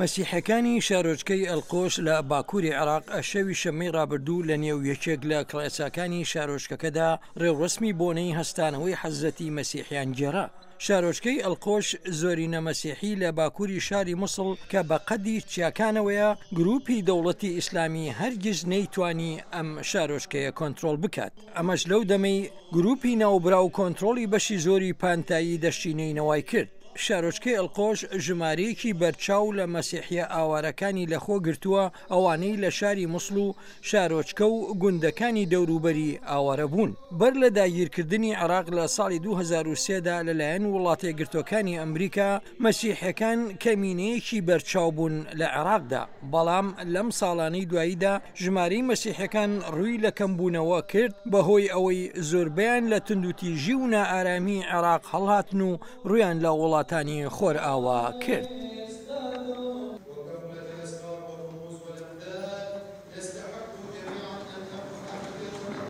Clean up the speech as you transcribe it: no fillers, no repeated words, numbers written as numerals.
مەسیحیەکانی شارۆچکەی ئەلقۆش لە باکووری عێراق شەوی شەممەی ڕابردوو لە نێو یەکێک لە کڵێساکانی شارۆچکەکەدا ڕێوڕەسمی بۆنەی هەستانەوەی حەزرەتی مەسیحیان گێڕا. شارۆچکەی ئەلقۆش زۆرینە مەسیحی لە باکووری شاری موسڵ کە بە قەدی چیاکانەوەیە، گرووپی دەوڵەتی ئیسلامی هەرگیز نەیتوانی ئەم شارۆچکەیە کۆنترۆڵ بکات، ئەمەش لەو دەمەی گرووپی ناوبراو کۆنترۆڵی بەشی زۆری پانتایی دەشتی نەینەوای کرد. شارۆچکەی ئەلقۆش ژمارەیەکی بەرچاو لە مەسیحییە ئاوارەکانی لەخۆ گرتووە، ئەوانەی لە شاری موسڵ و شارۆچکە و گوندەکانی دەوروبەری ئاوارە بوون. بەر لە داگیرکردنی عێراق لە ساڵی 2003 دا لەلایەن وڵاتەیەکگرتووەکانی ئەمریکا، مەسیحیەکان کەمینەیەکی بەرچاو بوون لە عێراقدا، بەڵام لەم ساڵانەی دواییدا ژمارەی مەسیحیەکان ڕووی لە کەمبوونەوە کرد بەهۆی ئەوەی زۆربەیان لە توندوتیژی و نائارامی عێراق هەڵهاتن و ڕوویان لە وڵاتانی خۆرئاوا کرد.